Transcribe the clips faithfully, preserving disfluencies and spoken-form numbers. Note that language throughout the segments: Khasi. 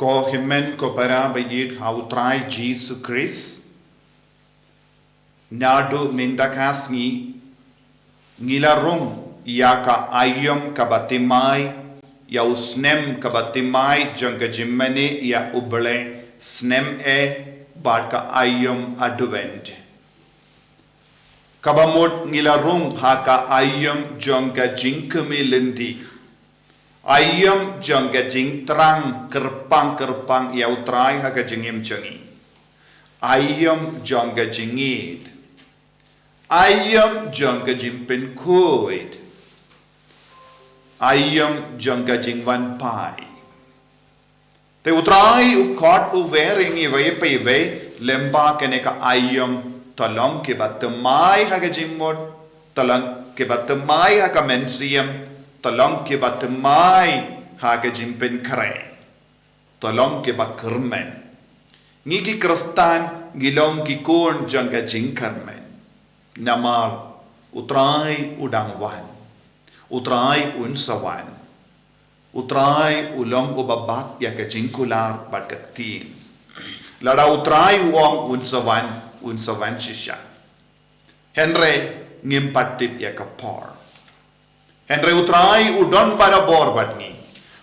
Ko hynmen ko para ba ïeit ha u Trai Jisu Khrist, naduh mynta ka sngi ngi la rung ïa ka aïom kaba thymmai, ïa u snem kaba thymmai jong ka jingmane ïa U Blei, snem A bad ka aïom Advent. Kaba mut ngi la rung ha ka aïom jong ka jingkyrmen lynti, aïom jong ka jingthrang kyrpang kyrpang ïa u Trai ha ka jingim jong ngi, aïom jong ka jingïeit, aïom jong ka jingpynkhuid, aïom jong ka jingwan phai. Te u Trai u khot u wer ïa ngi iwei pa iwei lyngba kane ka aïom, to long kiba thymmai ha ka jingmut, to long kiba thymmai ha ka mynsiem, to long kiba thymmai ha ka jingpynkhreh, to long kiba kyrmen. Ngi ki Khristan ngi long ki khun jong ka jingkyrmen. Namar u Trai u dang wan, u Trai un sa wan. U Trai u long uba bat ïa ka jingkular bad ka ktien. Lada u Trai u ong un sa wan, un sa wan shisha. Hynrei ngim pat tip ïa ka por. Hynrei u Trai u don barabor bad ngi.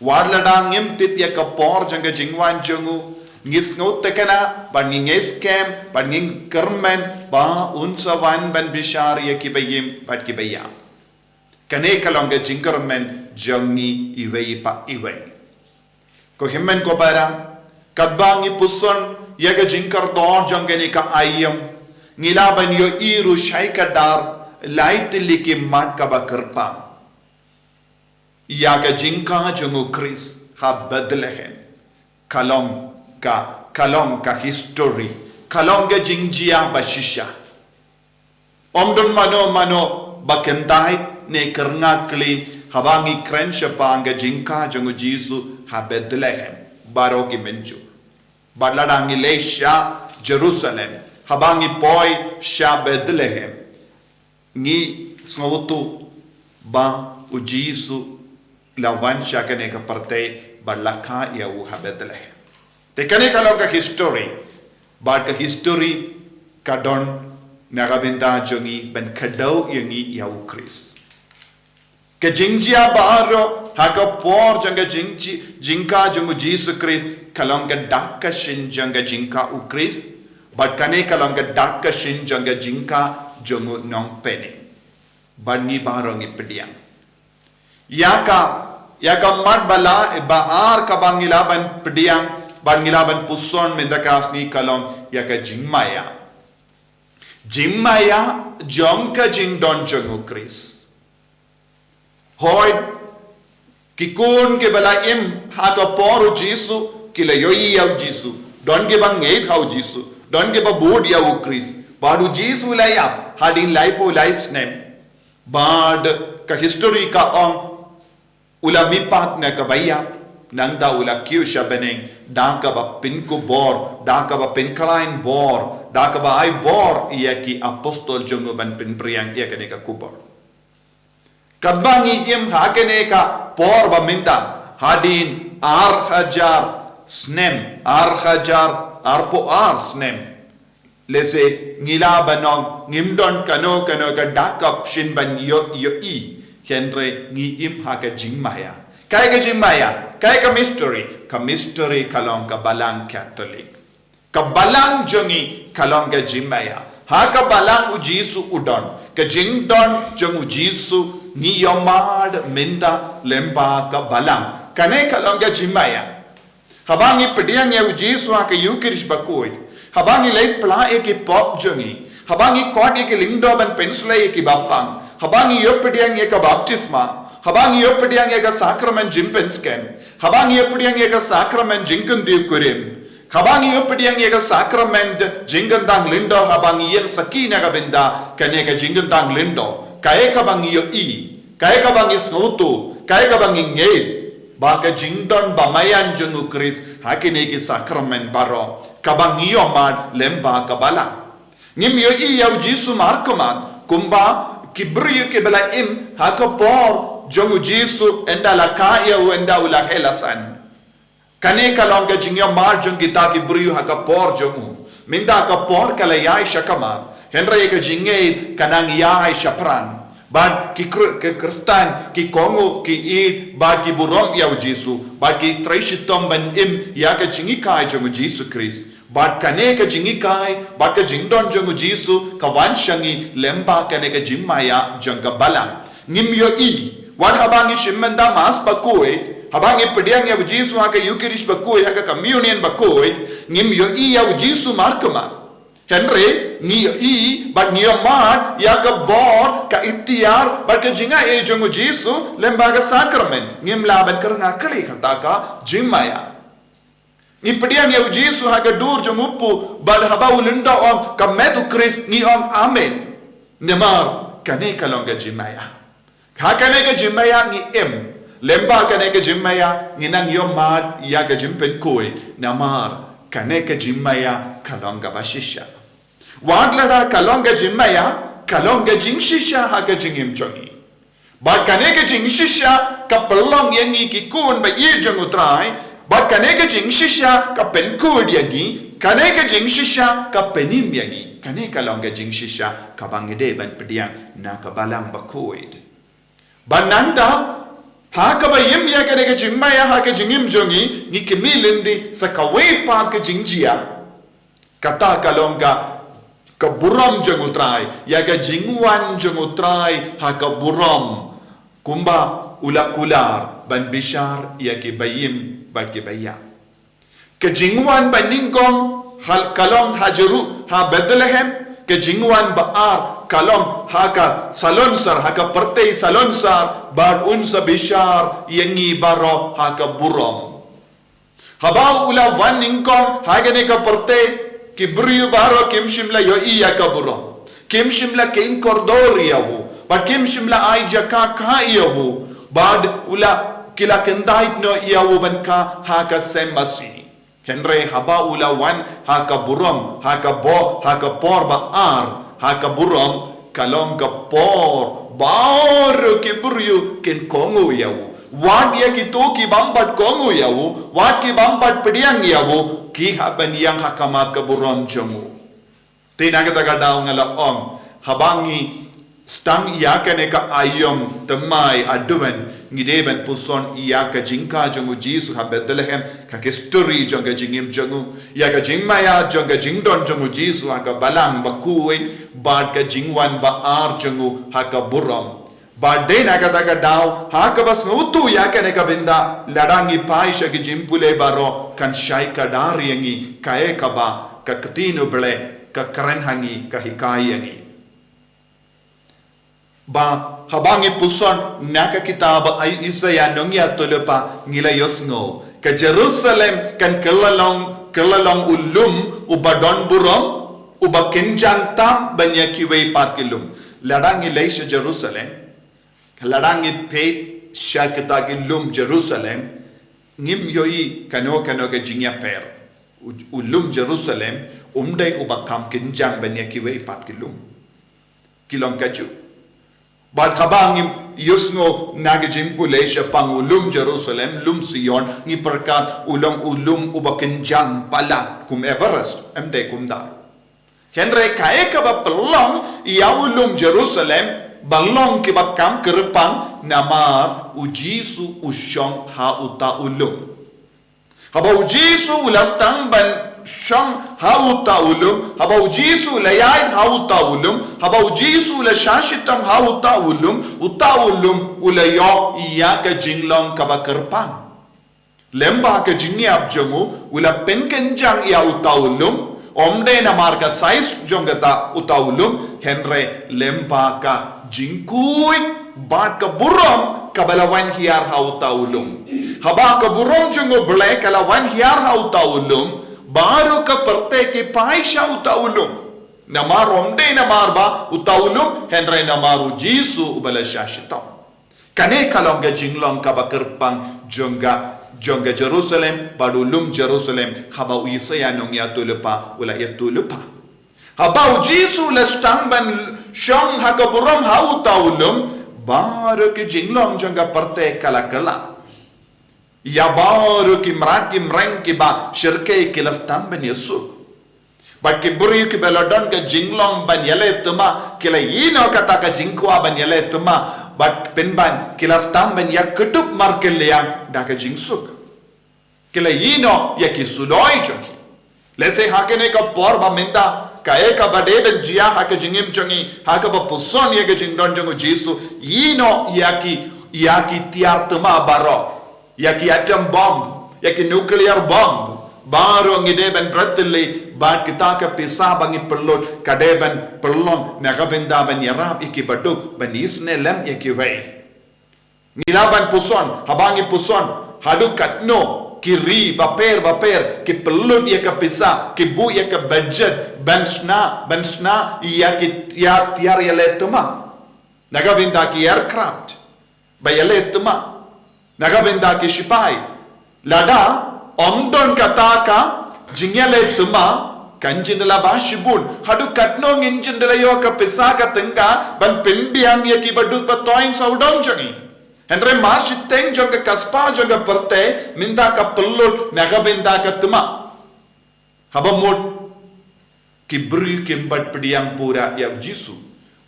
Wat lada ngim tip ïa ka por jong ka jingwan jong u, ngi sngewtynnad bad ngi ngeit skhem bad ngi kyrmen ba un sa wan ban bishar ïa kiba im bad kiba ïap. Kane ka long ka jingkyrmen jong ngi iwei pa iwei. Ko hynmen ko para, katba ngi puson ïa ka jingkordor jong kane ka aïom, ngi lah ban ïohi ruh shai kdar lai tylli ki mat kaba kyrpang ïa ka jingkha jong u Khrist ha Bethlehem. Ka long ka, ka long ka history, ka long ka jingjia ba shisha. Ym don mano mano ba kyntait ne kyrngah kli haba ngi kren shaphang ka jingkha jong u Jisu ha Bethlehem, baroh ki mynjur. Bad lada ngi leit sha Jerusalem, haba ngi poi sha Bethlehem, ngi sngewthuh ba u Jisu la wan sha kane ka pyrthei bad la kha ïa u ha Bethlehem. Te kane ka long ka history, bad ka history ka don na ka bynta jong ngi ban kdew ïa ngi ïa u Khrist. Ka jingjia baroh ha ka por jong ka jingji-, jingkha jong u Jisu Khrist ka long ka dak ka shin jong ka jingkha u Khrist, bad kane ka long ka dak ka shin jong ka jingkha jong u Nongpynim. Bad ngi baroh ngi pdiang ïa ka, ïa ka mat ba la, ba ar kaba ngi lah ban pdiang bad ngi lah ban puson mynta ka sngi ka long ïa ka jingmaïa. Jingmaïa jong ka jingdon jong u Khrist. Hooid, ki khun kiba la im ha ka por u Jisu ki la ïohi ïa u Jisu, don kiba ngeit ha u Jisu, don kiba bud ïa u Khrist. Bad u Jisu u la ïap hadien laiphew lai snem. Bad ka history ka ong, u la mihpat na kaba ïap, nangta u la kiew sha bneng da kaba pynkupbor, da kaba pynkhlaiñ bor, da kaba ai bor ïa ki apostol jong u ban pynphriang ïa kane ka khubor. Katba ngi im ha kane ka por ba mynta, hadien ar hajar snem, ar hajar arphew ar snem, lehse ngi lah ban ong ngim don kano kano ka dak ka shin ban ïoh, ïohi, hynrei ngi im ha ka jingmaïa. Kaei ka jingmaïa? Kaei ka mystery? Ka mystery ka long ka Balang Katholik. Ka Balang jong ngi ka long ka jingmaïa. Ha ka Balang u Jisu u don. Ka jingdon jong u Jisu ngi ïohmad mynta lyngba ka Balang. Kane ka long ka jingmaïa. Haba ngi pdiang ïa u Jisu ha ka Eucharist bakhuid, haba ngi leit phla ïa ki pop jong ngi, haba ngi khot ïa ki lyngdoh ban pynsleh ïa kiba pang, haba ngi ïoh pdiang ïa ka baptisma, haba ngi ïoh pdiang ïa ka sakramen jingpynskhem, haba ngi ïoh pdiang ïa ka sakramen jingkyntiew kurim, haba ngi ïoh pdiang ïa ka sakramen jingkyntang lyngdoh, haba ngi ïeng sakhi na ka bynta kane ka jingkyntang lyngdoh, kaei kaba ngi ïohi, kaei kaba ngi sngewthuh, kaei kaba ngi ngeit? Ba ka jingdon bamaïan jong u Khrist ha kine ki sakramen baroh kaba ngi ïohmad lyngba ka Balang. Ngim ïohi ïa u Jisu markhmat kumba ki briew kiba la im ha ka por jong u Jisu, ynda la kha ïa u, ynda u la heh la san. Kane ka long ka jingïamar jong kita ki briew ha ka por jong u. Mynta ka por ka la ïai sha khmat, hynrei ka jingïeit ka nang ïai shaphrang. Bad ki Khri-, ki Khristan ki kohnguh, ki ïeit bad ki burom ïa u Jisu, bad ki trei shitom ban im ïa ka jinghikai jong u Jisu Khrist. Bad kane ka jinghikai bad ka jingdon jong u Jisu ka wan sha ngi lyngba kane ka jingmaïa jong ka Balang. Ngim ïohi, wat haba ngi shim mynta Mass bakhuid, haba ngi pdiang ïa u Jisu ha ka Eucharist bakhuid, ha ka Communion bakhuid, ngim ïohi ïa u Jisu markhmat. Hynrei ngi ïohi bad ngi ïohmad ïa ka bor, ka iktiar bad ka jingaiei jong u Jisu lyngba ka Sakramen. Ngim lah ban kyrngah khlei kata ka jingmaïa. Ngi pdiang ïa u Jisu ha ka dur jong u pud, bad haba u lynda ong, "Ka met u Khrist," ngi ong, "Amen." Namar kane ka long ka jingmaïa. Ha kane ka jingmaïa ngi im. Lyngba kane ka jingmaïa ngi nang ïohmad ïa ka jingpynkhuid. Namar kane ka jingmaïa ka long kaba shisha. Wat lada ka long ka jingmaïa, ka long ka jingshisha ha ka jingim jong ngi. Bad kane ka jingshisha ka pynlong ïa ngi ki khun ba ïeit jong u Trai. Bad kane ka jingshisha ka pynkhuid ïa ngi. Kane ka jingshisha ka pynim ïa ngi. Kane ka long ka jingshisha kaba ngi dei ban pdiang na ka Balang bakhuid. Bad nangta, ha kaba im ïa kane ka jingmaïa ha ka jingim jong ngi, ngi khmih lynti sa kawei pat ka jingjia. Kata ka long ka, ka burom jong u Trai, ïa ka jingwan jong u Trai ha ka burom, kumba u la kular ban bishar ïa ki baïm bad ki baïap. Ka jingwan banyngkong ha, ka long ha Jeru-, ha Bethlehem, ka jingwan ba ar ka long ha ka salonsar, ha ka pyrthei salonsar, bad un sa bishar ïa ngi baroh ha ka burom. Haba u la wan nyngkong ha kane ka pyrthei, ki briew baroh kim shym la ïohi ïa ka burom. Kim shym la kheiñ kordor ïa u, bad kim shym la ai jaka kha ïa u, bad u la, ki la khyndait noh ïa u ban kha ha ka sem masi. Hynrei haba u la wan ha ka burom, ha ka bo-, ha ka por ba ar, ha ka burom, ka long ka por baroh ki briew kin kohnguh ïa u. Wat ïa kito ki bym pat kohnguh ïa u, wat ki bym pat pdiang ïa u, ki hap ban ïeng ha khmat ka burom jong u. Te na kata ka daw nga la ong, haba ngi sdang ïa kane ka aïom thymmai Advent, ngi dei ban puson ïa ka jingkha jong u Jisu ha Bethlehem, ka history jong ka jingim jong u, ïa ka jingmaïa jong ka jingdon jong u Jisu ha ka Balang bakhuid, bad ka jingwan ba ar jong u ha ka burom. Bad dei na kata ka daw, ha kaba sngewthuh ïa kane ka bynta, lada ngi phai sha ki jingpule baroh, kan shai kdar ïa ngi kaei kaba ka Ktien u Blei ka kren ha ngi, ka hikai ïa ngi. Ba haba ngi puson na ka kitab Isaiah nongïathuhlypa, ngi la ïohsngew, ka Jerusalem kan kylla long, kylla long u lum uba don burom, uba kynjang tam ban ïa kiwei pat ki lum. Lada ngi leit sha Jerusalem, lada ngi peit sha kita ki lum Jerusalem, ngim ïohi kano kano ka jingïapher. U, u lum Jerusalem um dei uba kham kynjang ban ïa kiwei pat ki lum. Ki long kajuh. Bad haba ngim ïohsngew na ka jingpule shaphang u lum Jerusalem, lum Sion, ngi pyrkhat u long u lum uba kynjang palat kum Everest, em dei kumta. Hynrei kaei kaba pynlong ïa u lum Jerusalem ba long kaba kham kyrpang, namar u Jisu u shong ha uta u lum. Haba u Jisu u la sdang ban shong ha uta u lum, haba u Jisu u la ïaid ha uta u lum, haba u Jisu u la shah shitom ha uta u lum, uta u lum u la ïoh ïa ka jinglong kaba kyrpang. Lyngba ka jingïap jong u, u la pynkynjang ïa uta u lum, ym dei namar ka size jong kata uta u lum, hynrei lyngba ka jingkhuid bad ka burom kaba la wan hiar ha uta u lum. Haba ka burom jong u Blei ka la wan hiar ha uta u lum, baroh ka pyrthei ki phai sha uta u lum. Namar ym dei namar ba uta u lum, hynrei namar u Jisu uba la shah shitom. Kane ka long ka jinglong kaba kyrpang jong ka, jong ka Jerusalem, bad u lum Jerusalem, haba u Isaiah nongïathuhlypa u la ïathuhlypa. Haba u Jisu u la sdang ban shong ha ka burom ha uta u lum, baroh ka jinglong jong ka pyrthei ka la kylla. Ïa baroh ki mrad ki mreng kiba shyrkhei ki la sdang ban ïasuk. Bad ki briew kiba la don ka jinglong ban ïaleh thymmai, ki la ïehnoh kata ka jingkwah ban ïaleh thymmai. Bad pynban ki la sdang ban ïakdup markylliang da ka jingsuk. Ki la ïehnoh ïa ki suloi jong ki. Lehse ha kane ka por ba mynta, kaei kaba dei ban jia ha ka jingim jong ngi, ha kaba pyrshang ïa ka jingdon jong u Jisu, ïehnoh ïa ki, ïa ki tiar thymmai baroh, ïa ki atom bomb, ïa ki nuclear bomb, baroh ngi dei ban bret tylli, bad kita ka pisa ba ngi pynlut, ka dei ban pynlong, na ka bynta ban ïarap ïa ki baduk, ban isynei lem ïa kiwei. Ngi lah ban pyrshang, haba ngi pyrshang, haduh katno, ki ri bapher bapher, ki pynlut ïa ka pisa, ki buh ïa ka budget, ban shna, ban shna, ïa ki tiar, tiar ïaleh thymmai. Na ka bynta ki aircraft, ba ïaleh thymmai. Na ka bynta ki shipai. Lada, ym don kata ka, jingïaleh thymmai, kan jin da la ba shibun. Haduh katno ngin jin da la ïoh ka pisa ka tyngka, ban pynbiang ïa ki baduk ba toiñ sawdong jong ngi. Hynrei mar shiteng jong ka kaspa jong ka pyrthei, mynta ka pynlut, na ka bynta ka thymmai. Haba mut, ki briew kim pat pdiang pura ïa u Jisu.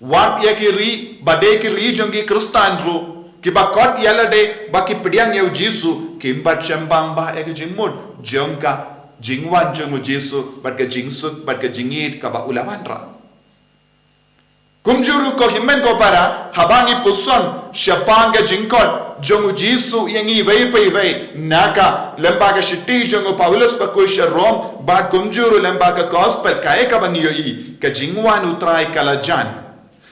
Wat ïa ki ri, ba dei ki ri jong ki Khristan ruh, kiba khot ïa lade, ba ki pdiang ïa u Jisu, kim pat shembang ba ïa ka jingmut, jong ka jingwan jong u Jisu, bad ka jingsuk, bad ka jingïeid, kaba u la wanrah. Kumjuh ruh ko hynmen ko para, haba ngi pyrshang, shaphang ka jingkhot, jong u Jisu ïa ngi iwei pa iwei, na ka, lyngba ka shithi jong u Paulus bakhuid sha Rom, bad kumjuh ruh lyngba ka gospel kaei kaba ngi ïohi, ka jingwan u Trai ka la jan.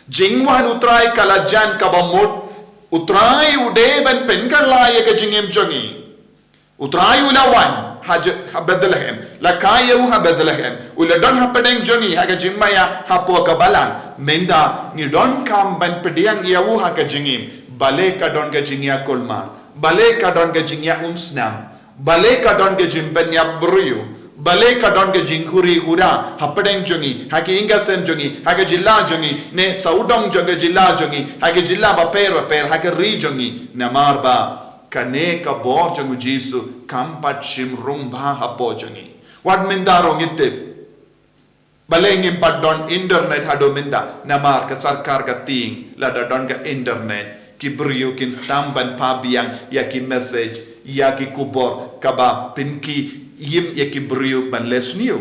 Jingwan u Trai ka la jan kaba mut, u Trai u dei ban pynkylla ïa ka jingim jong ngi. U Trai u la wan, ha, ha Bethlehem, la kha ïa u ha Bethlehem, u la don hapdeng jong ngi, ha ka jingmaïa, hapoh ka balang, mynta, ngi donkam ban pdiang ïa u ha ka jingim, balei ka don ka jingïakulmar, balei ka don ka jingïaumsnam, balei ka don ka jingpynïap briew, balei ka don ka jingkhuri khura, hapdeng jong ngi, ha ka ïing ka sem jong ngi, ha ka jylla jong ngi, ne sawdong jong ka jylla jong ngi, ha ka jylla bapher bapher, ha ka ri jong ngi, namar ba, kane ka bor jong u Jisu, kam pat shim rung bha hapoh jong ngi. Wat mynta ruh ngi tip. Balei ngim pat don internet haduh mynta, namar ka sorkar ka tieng, lada don ka internet, ki briew kin sdang ban phah biang, ïa ki message, ïa ki khubor, kaba pynkhih ïa ki briew ban leh sniew.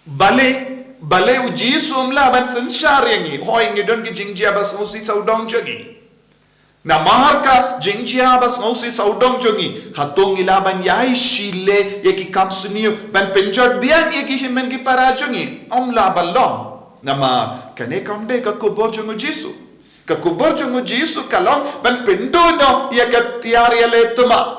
Balei, balei u Jisu um lah ban synshar ïa ngi, hooid ngi don ki jingjia ba sngewsih sawdong jong ngi. Namar ka jingjia ba sngewsih sawdong jong ngi, hato ngi lah ban ïai shim leh ïa ki kam sniew, ban pynjot biang ïa ki hynmen ki para jong ngi, ym lah ban long. Namar, kane kam dei ka khubor jong u Jisu. Ka khubor jong u Jisu ka long, ban pynduh noh ïa ka tiar ïaleh thymmai.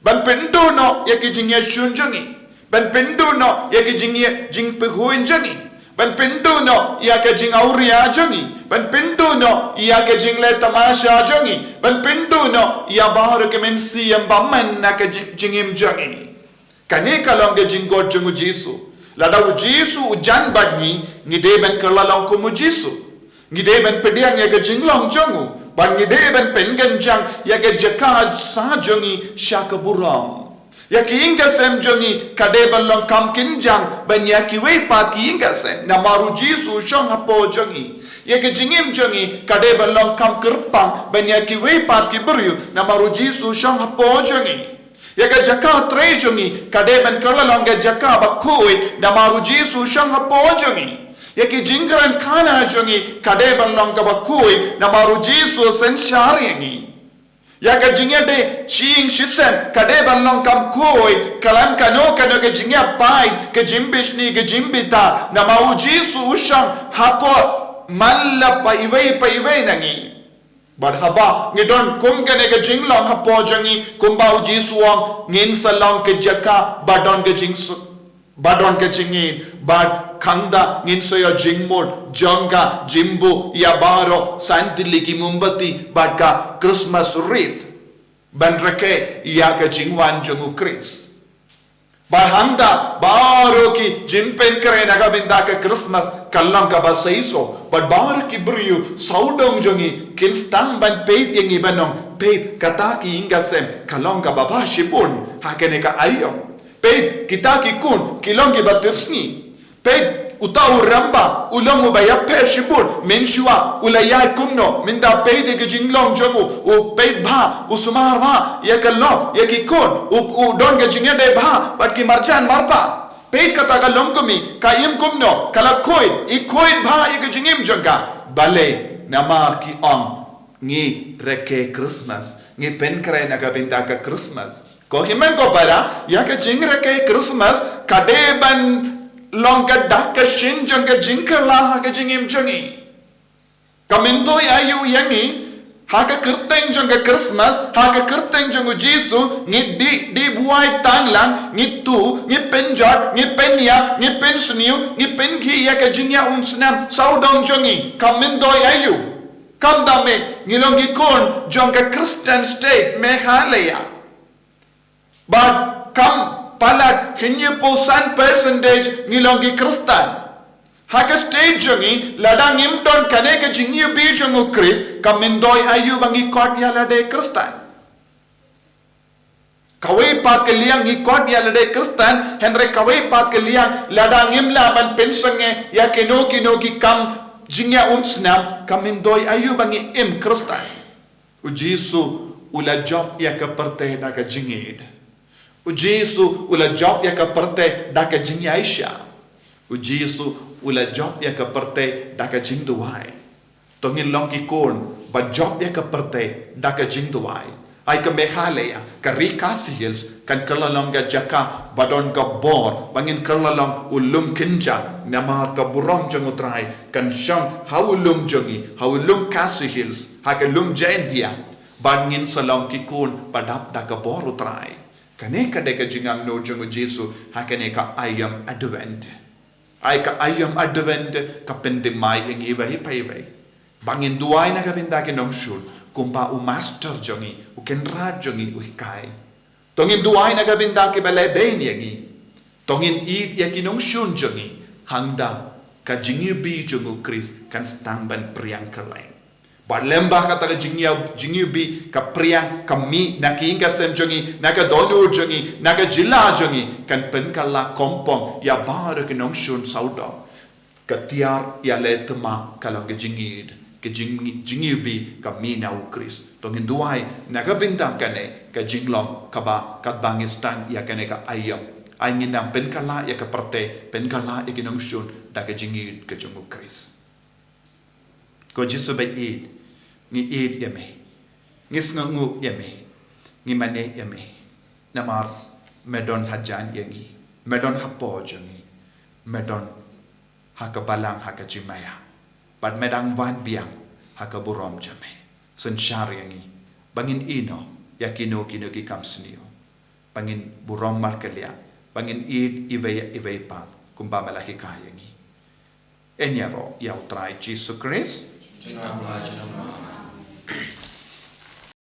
Ban pynduh noh ïa ki jingïashun jong ngi. Ban pynduh noh ïa ki jingïa, jingpyrkhat jong ngi. Ban pynduh noh ïa ka jingawria jong ngi. Ban pynduh noh ïa ka jingleh tamasha jong ngi. Ban pynduh noh ïa baroh ki mynsiem bymman na ka jing, jingim jong ngi. Kane ka long ka jingkhot jong u Jisu. Lada u Jisu u jan bad ngi, ngi dei ban kylla long kum u Jisu. Ngi dei ban pdiang ïa ka jinglong jong u, bad ngi dei ban pynkynjang ïa ka jaka sah jong ngi sha ka burom. Ïa ka ïing ka sem jong ngi ka dei ban long kam kynjang ban ïa kiwei pat ki ïing ka sem, namar u Jisu u shong hapoh jong ngi. Ïa ka jingim jong ngi ka dei ban long kam kyrpang ban ïa kiwei pat ki briew, namar u Jisu u shong hapoh jong ngi. Ïa ka jaka trei jong ngi ka dei ban kylla long ka jaka bakhuid, namar u Jisu u shong hapoh jong ngi. Ïa ki jingkren khana jong ngi ka dei ban long kaba khuid, namar u Jisu u synshar ïa ngi. Ïa ka jingïadei shi ïing shi sem ka dei ban long kam khuid, kyllum kano kano ka jingïapait, ka jingbishni, ka jingbitar, namar u Jisu u shong hapoh man la pa iwei pa iwei na ngi. Bad haba ngi don kum kane ka jinglong hapoh jong ngi, kumba u Jisu u ong, ngin sa long ka jaka ba don ka jingsuk, ba don ka jingïeid, bad khamtam ngin sa ïoh jingmut jong ka jingbuh ïa baroh san tylli ki mombati bad ka Christmas wreath, ban rakhe ïa ka jingwan jong u Khrist. Bad hangta baroh ki jingpynkhreh na ka bynta ka Christmas ka long kaba seisoh. Bad baroh ki briew sawdong jong ngi kin sdang ban peit ïa ngi ban ong, Peit, kata ki ïing ki sem ka long kaba bha shibun ha kane ka aïom. Peit, kita ki khun ki long kiba tipsngi. Peit, uta u rangbah u long uba ïapher shibun, mynshuwa u la ïaid kumno, mynta peit ïa ka jinglong jong u, u peit bha, u sumar bha ïa ka lok, ïa ki khun, u, u don ka jingïadei bha bad ki marjan marpa. Peit kata ka longkmie, ka im kumno, ka la khuid, i khuid bha ïa ka jingim jong ka. Balei? Namar ki ong, ngi rakhe Christmas, ngi pynkhreh na ka bynta ka Christmas. Ko hynmen ko para, ïa ka jingrakhe Christmas ka dei ban long ka dak ka shin jong ka jingkylla ha ka jingim jong ngi. Ka myntoi aïu ïa ngi, ha ka kyrteng jong ka Christmas, ha ka kyrteng jong u Jisu, ngi dih, dih buaid tang lang, ngi tuh, ngi pynjot, ngi pynïap, ngi pynsniew, ngi pynkhih ïa ka jingïaumsnam sawdong jong ngi. Ka myntoi aïu? Khamtam eh, ngi long ki khun jong ka Christian state Meghalaya. Bad kham palat hynñiewphew san percentage ngi long ki Khristan. Ha ka state jong ngi, lada ngim don kane ka jingïohi jong u Khrist, ka myntoi aïu ba ngi khot ïa lade Khristan? Kawei pat ka liang ngi khot ïa lade Khristan, hynrei kawei pat ka liang lada ngim lah ban pynsangeh ïa kino kino ki kam jingïaumsnam, ka myntoi aïu ba ngi im Khristan? U Jisu u la jop ïa ka pyrthei da ka jingïeid. U Jisu u la jop ïa ka pyrthei da ka jingïaishah. U Jisu u la jop ïa ka pyrthei da ka jingduwai. To ngin long ki khun ba jop ïa ka pyrthei da ka jingduwai. Ai ka Meghalaya, ka ri Khasi Hills, kan kylla long ka jaka ba don ka bor, ba ngin kylla long u lum kynjah, namar ka burom jong u Trai kan shong ha u lum jong ngi, ha u lum Khasi Hills, ha ka lum Jaintia. Bad ngin sa long ki khun ba dap da ka bor u Trai. Kane ka dei ka jingangnud jong u Jisu ha kane ka aïom Advent. Ai ka aïom Advent ka pynthymmai ïa ngi iwei pa iwei. Ba ngin duwai na ka bynta ki nongshun, kumba u Master jong ngi, u Kynrad jong ngi u hikai. To ngin duwai na ka bynta kiba lehbeiñ ïa ngi. To ngin ïeit ïa ki nongshun jong ngi, hangta ka jingïohi jong u Khrist kan sdang ban phriang kylleng. Bad lyngba kata ka jingïa-, jingïohi, ka phriang, ka mih na ki ïing ka sem jong ngi, na ka dohnud jong ngi, na ka jylla jong ngi, kan pynkylla kongpong ïa baroh ki nongshun sawdong. Ka tiar ïaleh thymmai ka long ka jingïeit, ka jing-, jingïohi ka mih na u Khrist. To ngin duwai na ka bynta kane ka jinglong kaba, kaba ngi sdang ïa kane ka aïom. Ai ngin nang pynkylla ïa ka pyrthei, pynkylla ïa ki nongshun da ka jingïeit ka jong u Khrist. Ko Jisu ba ïeit, ngi ïeit ïa me. Ngi sngewnguh ïa me. Ngi mane ïa me. Namar me don hajan ïa ngi. Me don hapoh jong ngi. Me don ha ka balang ha ka jingmaïa. Bad me dang wan biang ha ka burom jong me. Synshar ïa ngi ba ngin ïehnoh ïa kino kino ki kam sniew. Ba ngin burom markylliang, ba ngin ïeit iwei ïa iwei pat kumba me la hikai ïa ngi. Yn ïaroh ïa u Trai Jisu Khrist. Jngai, jngai.